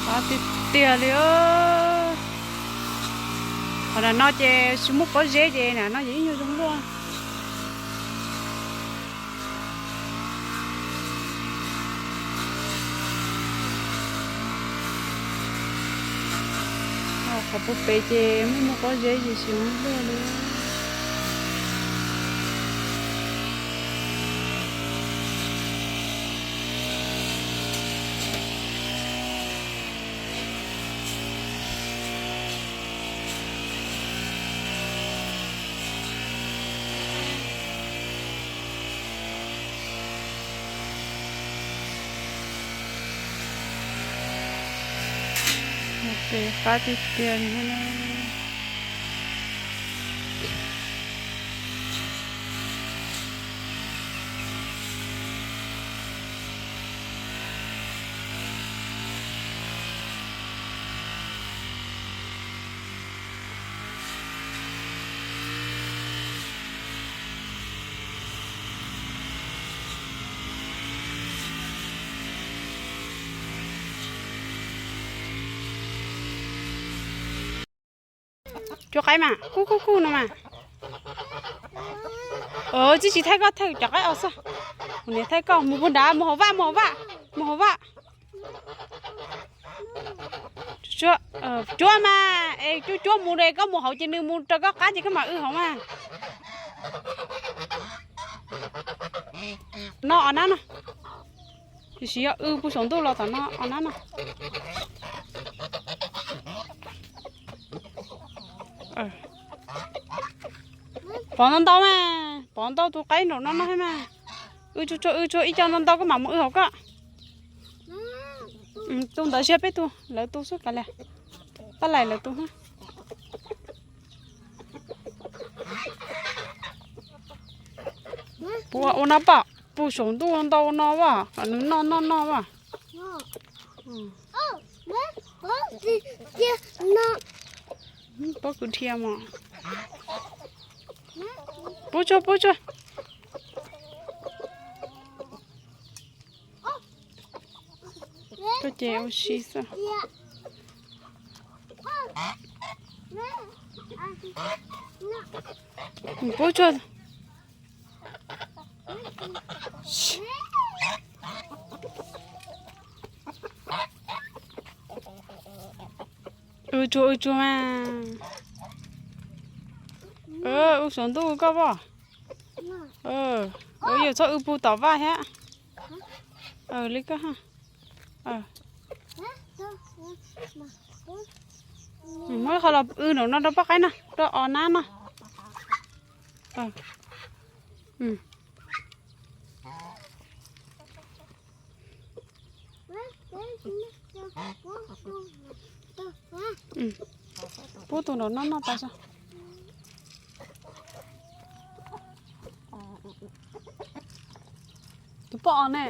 Qab tiag tiag li. Qhov no ces tsis muaj pob zeb ces no ces ib nyuag zoo luaj. Qhov puag pem ces muaj muaj pob zeb ces tsis zoo luaj li. Qab tiag tiag li. Cuab qaib mas, kuj kuj kuj no mas. Tsis tsis thaij koj, thaij cov qaib os xwb. Kuv niam thaij koj, mus puag nrad, mus hauv vaj, mus hauv vaj, mus hauv vaj. Cuab mas, es cuab cuab mus es koj mus hauv ces nws mus raws koj qab ces koj mam w hauv mas. No os nab no. Tiam sis yog w puag saum ntuj los tom no os nab no. Pov ntau ntau mas, pov ntau tus qaib nraum no no thiab mas. W tsuag tsuag, w tsuag ib co ntau ntau koj mam mus w hauv koj. Tus ntawd tsis yog peb tus, lawv tus xwb kav liam. Pab laim lawv tus. Puas ua no pom puag saum ntuj ntau no as, kom nws noj noj noj as. Pob kws dhia mas. Pub tsuag, pub tsuag. Koj ces ua si xwb. Pub tsuag. W tsuag, w tsuag mas. W saum ntuj koj pom. Ua yog txhob w puag tom vaj thiab. Li koj. Muab qhov los w nraum no rau poj qaib no, rau os nab no. Pub tus nraum no noj tas tso. Tus poj os ne,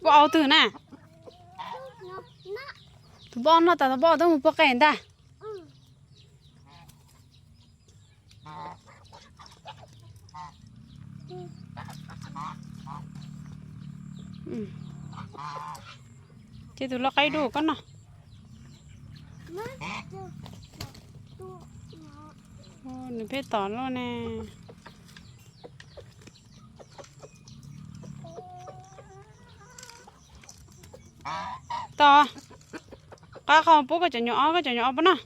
poj os twg na? Tus npoj noj tas tus npoj twb mus puag qe ntag. Ces tus lau qaib dub koj noj. Nws pheej tom luaj ne. Tom, qab qhov pub koj cov nyuam ob, koj cov nyuam ob pub noj.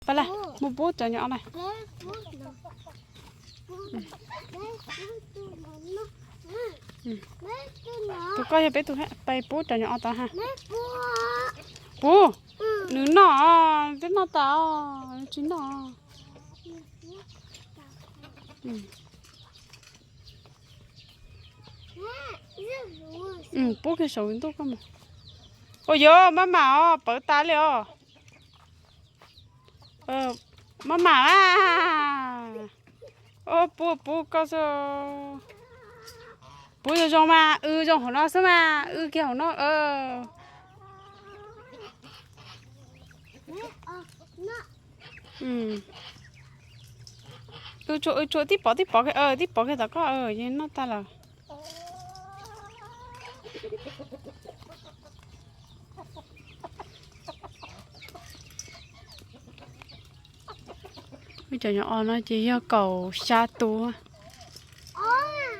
Pab laj, mus pub cov nyuam ob laj. Tus koj yog peb tug, pais pub cov nyuam ob tod ha. Pub, nws noj, twb noj tas, nws tsis noj. Pub kiag saum ntuj koj mus. Ua yog maj mam os, pawv tas li os. Maj mam a. Pub pub koj xwb. Pub zoo zoo mas, wb zoo hauv no xwb mas, wb kiag hauv no. Wb tsuag wb tsuag tib pov tib pov, tib pov kiag tom koj, yeej noj tag lawm. Wb cov nyuam os no ces yog kaum xya tus,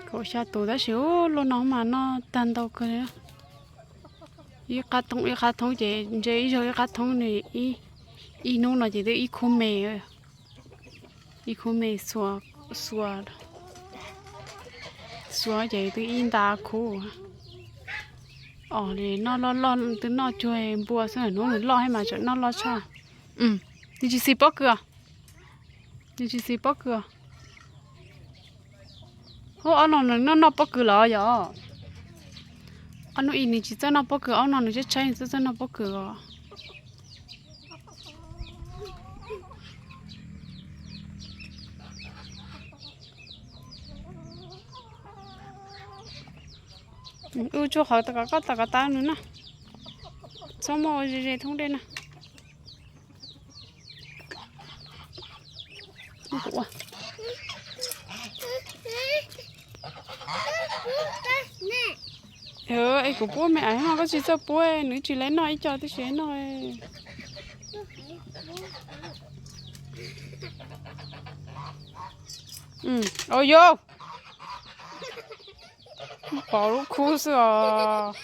kaum xya tus tab sis ub luaj no mas noj tag ntau kawg li. Ib qab thoob ib qab thoob ces ntshe ib zaug ib qab thoob, nws ib hnub no ces twb ib khub me, ib khub me xuas, xuas ces twb ib nta khub. Os, noj loj loj twb noj cuag npua xwb, hnub nws loj thiab mas tseem noj loj tshaj. Nws tsis xis pob kws os. Nws tsis xis pob kws os. Ub, ob no nws noj noj pob kws los yog? Ob hnub ib nws tsis txawj noj pob kws, ob no nws tshaib tshaib nws txawj txawj noj pob kws os. Wb tsuag qhov koj tom ko taw nws na. Txhob muaj ua ze ze thoob dej na. Es kuv pub me aiv no koj tsis txawj pub, nws tsis laiv noj ib co tib si noj. Au yau, pov lub khub xwb os.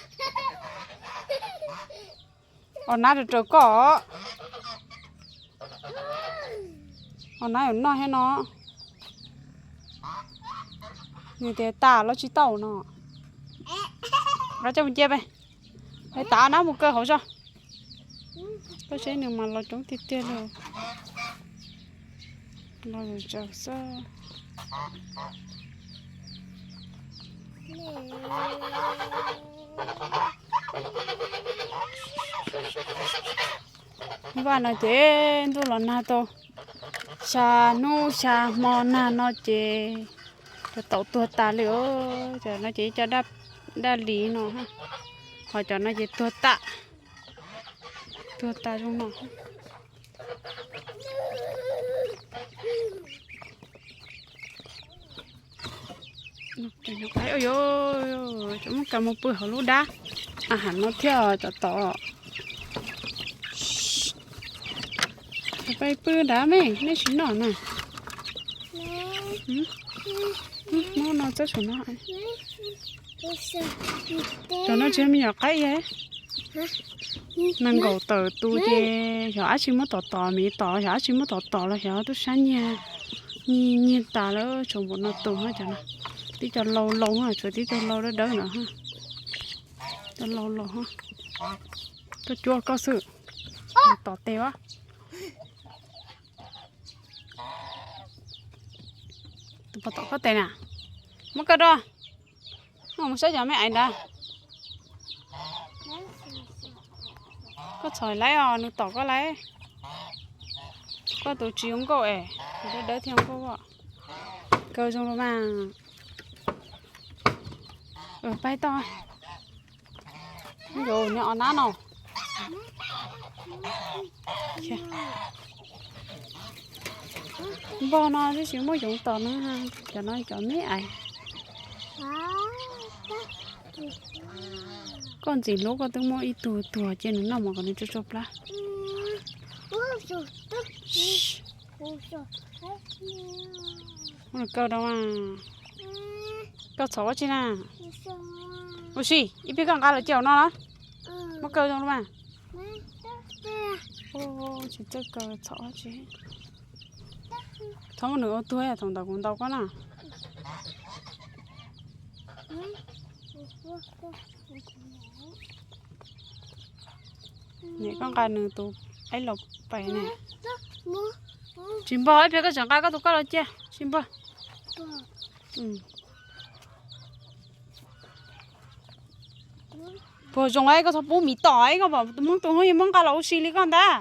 Os, nab raws raws koj. Os, nab yuav noj thiab no. Nws tias tas los tsis tau no. Los coj mus cia pe. Hais tas nab mus kaw hauv zog. Koj saib nws mas los coob tiag tiag li. Los zom zaws xwb. Vaj no ces ntuj los nag tau xya hnub xya hmo nag no ces cov taum tuag tas li os. Cov no ces ib co daj lis no, ho cov no ces tuag tas, tuag tas zoo no. Cov muab kas mus pw hauv lub dab a ham no thiab cov tod. Peb pw dab me, nej tsis noj na. Muab no txob saum no. Cov no tsis yog me nyuam qaib. Nees nkaum tawm tus ces xyov dab tsi muab tom tom, me tom xyov dab tsi muab tom tom los xyov tub sab nyiag, nyiag nyiag tas lawm, tshuav npaum no tus cov no. Tib co lau lau, tshuav tib co lau dawb dawb no. Cov lau lau, koj cuab koj xwb, tom tes as. Tus pov tom koj tes na, muab koj do, no mus saib cov me aiv ntawd. Koj txhom laib os, nws tom koj laib. Koj tus tsis zoo nkauj es, tus dawb dawb thiaj zoo nkauj. Kaw zoo los mas. Pab tau. Nyob o nab no. Npog no tib si muab yoov tos no, cov no cov me ais. Koj ntxim hlub koj twb muab ib tug tuag cia nws noj mov kom nws tsuag tsuag plab. Muab nws kaw rau. Koj txhom ua tsi na? Ua si, ib pliag koj nqa los cia hauv no los? Muab kaw zoo los mas. Tsis txawj kaw txhom ua tsi. Txhob muab nws ua tuag, thaum ntawd kuv ntaus koj na. Niam, koj nqa nws tus aib los pais ne. Tsis npog, ib pliag koj tseem nqa koj tus koj los cia, tsis npog. Puag zoo, koj txhob pub miv tom, koj pom tus hmoob tus hnub yeej muab nqa los ua si li koj ntag,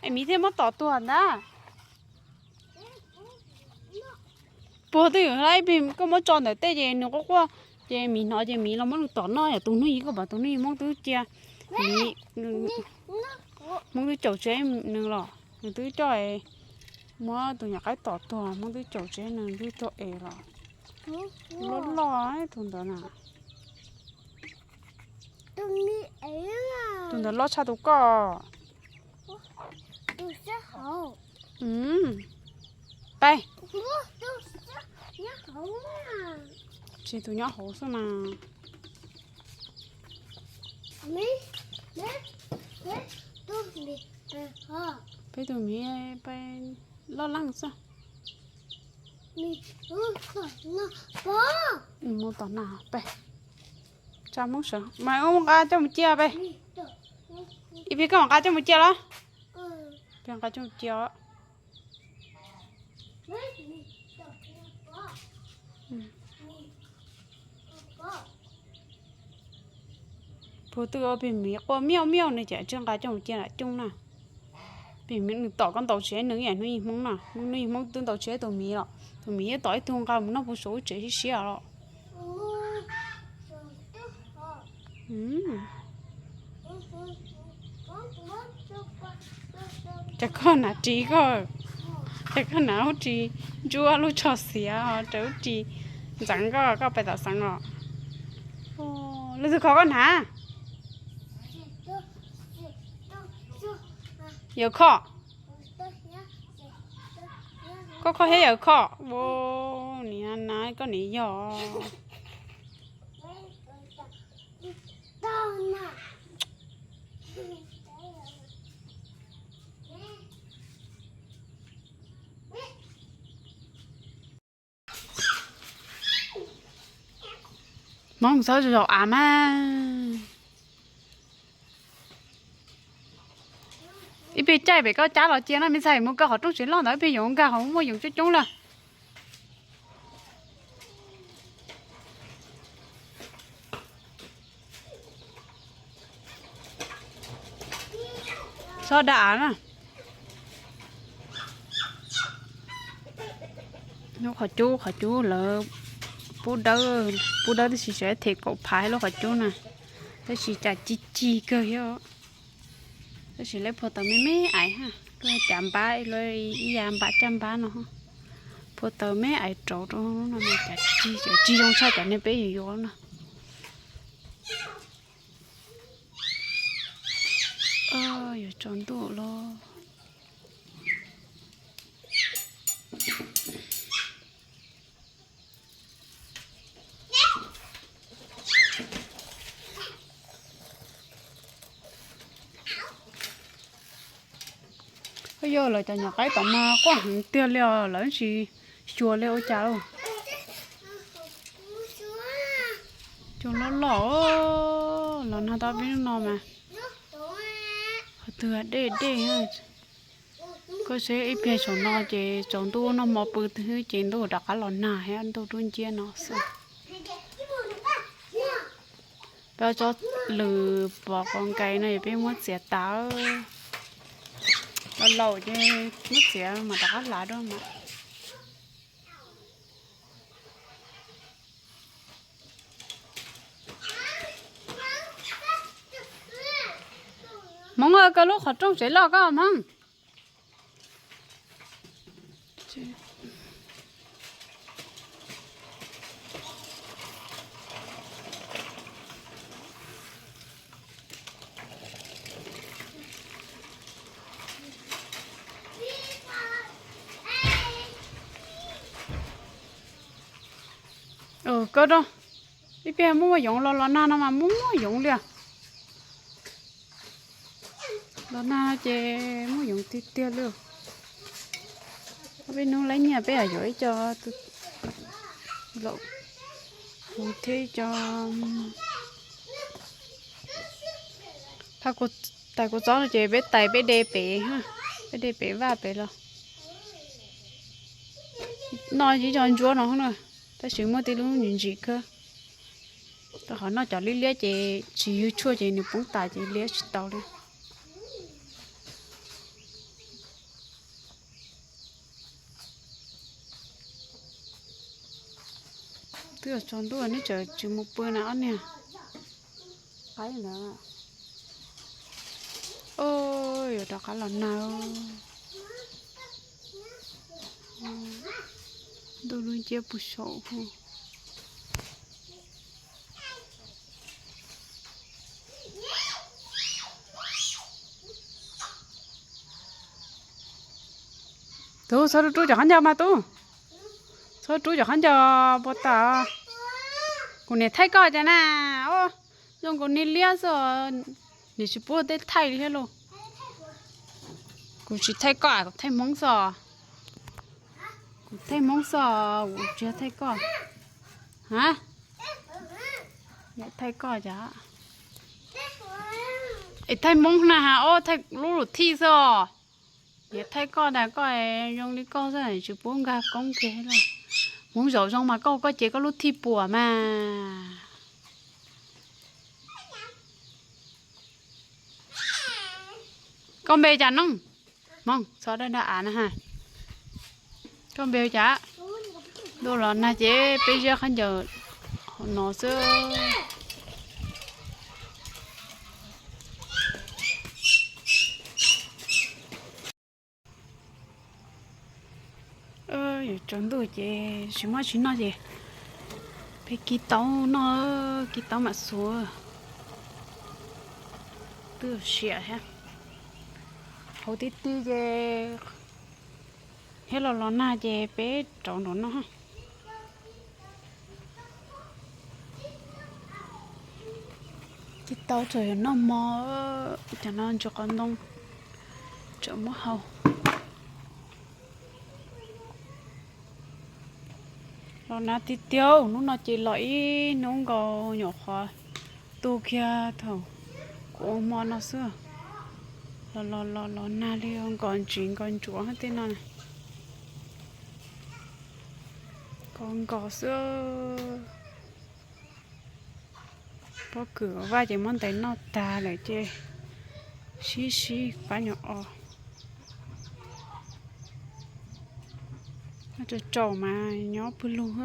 es miv thiaj muab tom tuag ntag. Puag twj ywm, ib pliag koj muab tso ntawm tej ces nws quaj quaj, ces miv hnov ces miv los muab nws tom noj, yog tus hnub yim koj pom tus hnub yim hmoob twb cia miv, hmoob twb caum tsev nws los, nws twb coj muab tus nyuam qaib tom tuag, hmoob twb caum tsev nws twb tuag es los. Loj loj tus ntawd na. Tus ntawd loj tshaj tus koj. Peb. Tsis, tus nyob hauv xwb mas. Peb tus miv peb loj leej xwb. Mus tom na peb. Tsa hmoob sawv mas ua nqa coj mus cia peb. Ib pliag koj mam nqa coj mus cia los? Ib pliag nqa coj mus cia os. Puag twj ua pig miv quaj miauj miauj no ces tsis nqa coj mus cia nram cooj na. Pig miv nws tom koj ntaus tsis nws ib yam hnub yim hmoob na, hnub yim hmoob twb ntaus tsis tus miv los, tus miv yeej tom ib tug nqa mus noj puag saum lub tsev siab siab los. Cas koj hnav ris koj, cas koj hnav lub ris ntsuab lub tsho xiav, raws lub ris ntxeev koj, koj pais tom xeev los. Leej twg kho koj hnav? Yawg kho. Koj kho thiab yawg kho. Niam na, koj niam yog. Hmoob txhob zaum av mas. Ib pliag caij pem koj cab los cia no, me ntxhais mus kaw qhov rooj tsev loj ntawd, ib pliag yuav nkag qhov muaj yoov coob coob lawm. Txhob da av na. Lub qhov cub, qhov cub lawv pub dawb, pub dawb tab sis tseem them kaum phav lub qhov cub na, tab sis cas ci ci kawg thiab. Tab sis lawv phua taws me me ais ha, lub cav npab, ib yav npab caj npab no, phua taws me ais rauv rau no cas ci, cas ci zoo tshaj cov niag peb yuav yuav no. Yuav tsaus ntuj los. Yog lawv cov nyuam qaib tom mas quaj heev tiag li os, lawv tsis xyuas li ua cas lauj. Cov loj loj los nag tau peb hnub no mas. Qhov twg dej dej. Koj saib ib pliag saum no ces tsaus ntuj noj mov pw twg ces ntuj rov qab los nag thiab ntuj dub nciab no xwb. Peb tsob lws pom qos nkais no yog peb muab txiav tas. Laus laus ces muab txiav mas rov qab hlav dua mas. Muab koj lub qhov rooj tsev loj koj Hmoob. Koj rau, ib pliag muaj muaj yoov los los nag no mas muaj muaj yoov li. Los nag ces muaj yoov tiag tiag li. Peb hnub lab nyiaj peb yuav ib co laum thiab ib co. Tais kua txob no ces peb tais peb de pem, peb de pem vaj pem los. Noj ib co ntsuab no na, tab sis muaj tib lub ntsim ntsim kawg. Rau qhov noj cov liab liab ces tsis ywg tshuaj ces nws poob tas ces liab tsis tau li. Twb yuav tsaus ntuj neb tseem tsis mus pw na ob niag. Qaib ntawd. Yuav rov qab los nag. Ntuj lub nciab puag saum. Tub, txhob rub rub cov khaub ncaws mas tub. Txhob rub cov khaub ncaws puas tas. Kuv niam thaij koj cas na. Zoo nkaus niag liab xwb, niam tsis pub tej thaij li thiab lauj. Kuv tsis thaij koj, kuv thaij Hmoob xwb. Kuv thaij Hmoob xwb, kuv tsis thaij koj. Ha? Niam thaij koj cas? Es thaij Hmoob na ha, ob thaij lub lub thij xwb os. Niam thaij koj tas koj zoo li koj xwb tsis pub nkag koob kiag lauj. Hmoob zaum zoo mas koj, koj ces koj lub thij puas mas. Koj npe cas noog? Hmoob, txhob dag dag av na ha. Koj npe hu cas? Ntuj los nag ces peb ziab khaub ncaws hauv no xwb. Yuav tsaus ntuj ces tsis muaj tsis noj ces peb kib taub noj, kib taub mam xuav. Twb siam thiab. Hauv ti ti ces thiab los los nag ces peb rauv nraum no. Kib taub txog yuav noj mov, cov no ntsis qos ntoo, tseem muab hau. Los nag tiag tiag, hnub no ces los ib hnub nkaus nyuam qhuav tu kiag thaum kuv ua hmo no xwb. Los los los los nag li nkos ntsis nkos ntsuav tej no. Nkos nkos xwb. Pob kws vaj ces muab ntais noj tag lawm ces sib sib pab nyuam os. Noj tsaus tsaus mas nyob pw lug.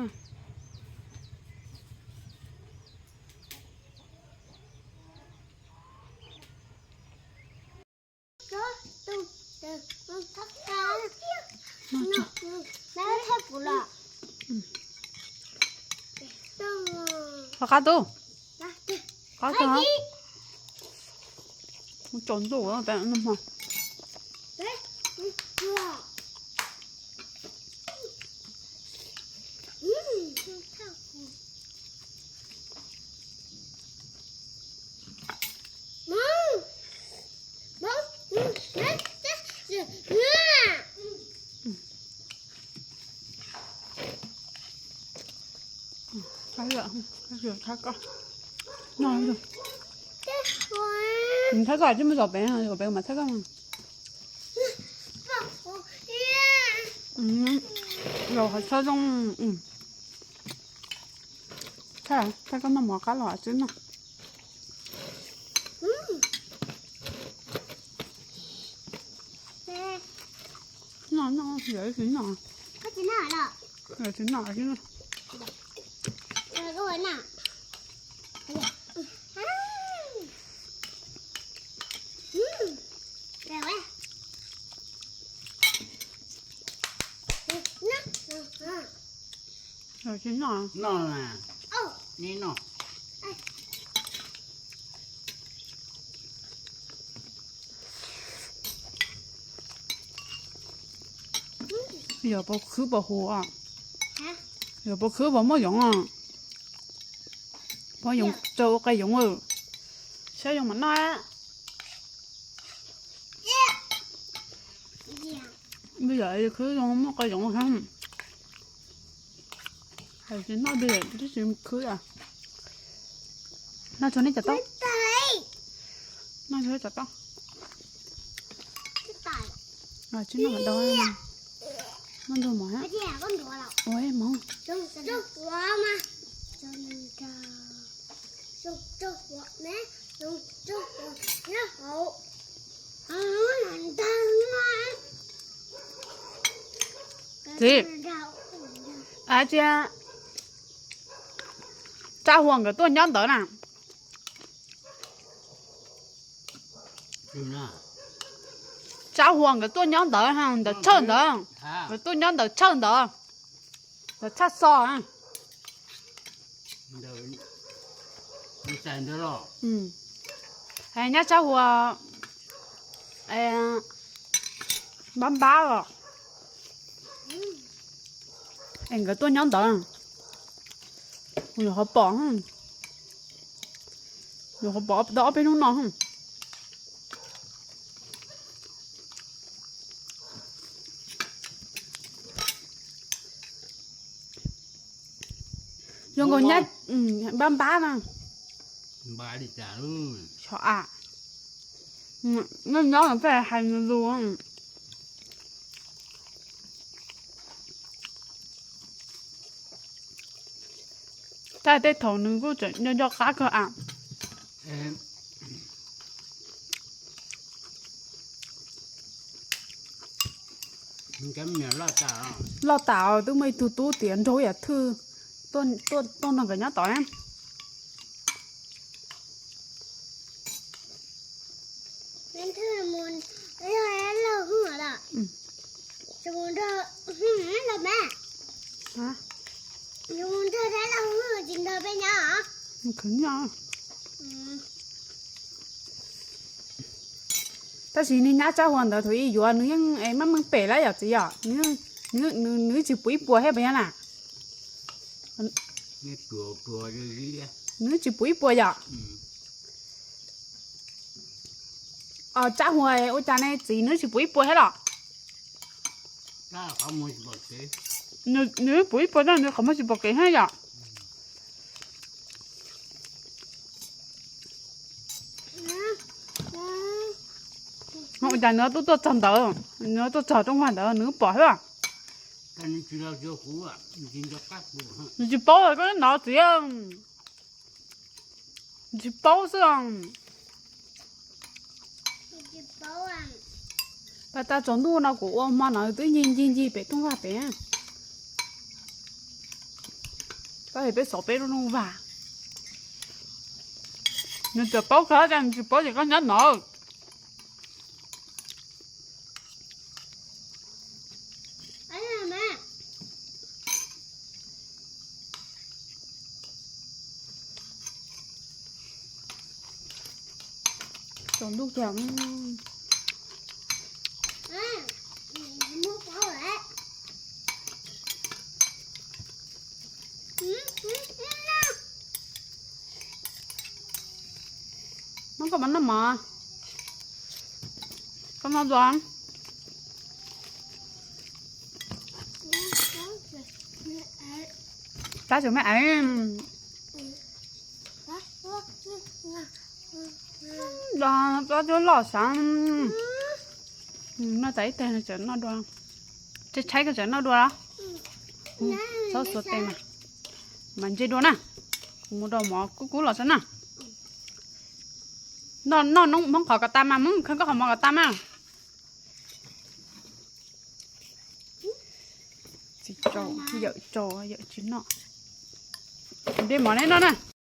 Qab tub, qab tub, tsaus ntuj. Thab koj, thab koj tsis muaj zos pem, zos pem mas thab koj. Los qhov txhob zoo. Thab koj noj mov qab los twb noj. Noj noj, lawv tsis noj. Lawv tsis noj. Tsis noj. Noj na. Neb noj. Yog pov khwb pov hu os. Yog pov khwb pov muaj yoov os. Pov yoov tsaws ua qai yoov. Saib zoo mam noj. Yog khwb zoo muaj qai yoov. Hais tsis noj li, twb tsis khwb. Noj tsuag nej cov taub. Noj tsuag cov taub. Tsis noj do. Noj ntug mov. Ua mov. Txiv, a cia, Tsab Huas nkawd tuaj nyob ntawd na. Tsab Huas nkawd tuaj nyob ntawd, ntawd tshawj ntawd. Nkawd tuaj nyob ntawd tshawj ntawd. Ntawd tshaj xo. Nyob Tsab Huas npab npab os. Es nkawd tuaj nyob ntawd, kuv yuav qhov pom, yuav qhov pom tau ob peb hnub no. Zoo nkaus nyab npab npab na. Xyov a, nyob nyob no peb hais nws lus. Tab tej thaum nws kuj tseem nco nco qab kawg a. Loj tas twb muaj ib tug tub tiav nraug yam thwj tuaj nrog nkawd nyob tod. Tab sis niag nyab Tsab Huas ntawd thaum ub yuav nws yeej maj meej pem lawm yom txiv yom, nws tsis pum ib puas thiab puas yog na? Nws tsis pum ib puas yom? Tsab Huas ua cas ne txiv, nws tsis pum ib puas thiab los? Nws pum ib puas tab nws qhov muag tsis pom kev thiab yom? Ua cas nws twb tuaj txog ntawd, nws tuaj txog rooj vag ntawd nws pom thiab? Nws tsis paub koj nov txiv. Tsis paub xwb. Pas tas tsaus ntuj no kuv ua hmo no twb ncig ncig ncig pem rooj vag pem. Tab sis peb xauv peb lub rooj vag. Nws txawm paub kawg, cas nws tsis paub ces koj nyob no. Tsaus ntuj kiag. Muab koj mas noj mov. Koj noj dua. Tab sis me aiv, tab sis loj sav. Noj tas ib teg tseem noj dua. Tshaib tshaib koj tseem noj dua los? Txhob xuas tes mas, mas ntse dua na. Kuv mus rau mov kub kub los xwb na. Noj, noj noob Hmoob qhov kom tas mas, Hmoob kheev koj qhov mov kom tas mas. Txiv tsaus, yawm tsaus yawm tsis noj. Kuv de mov neb noj na.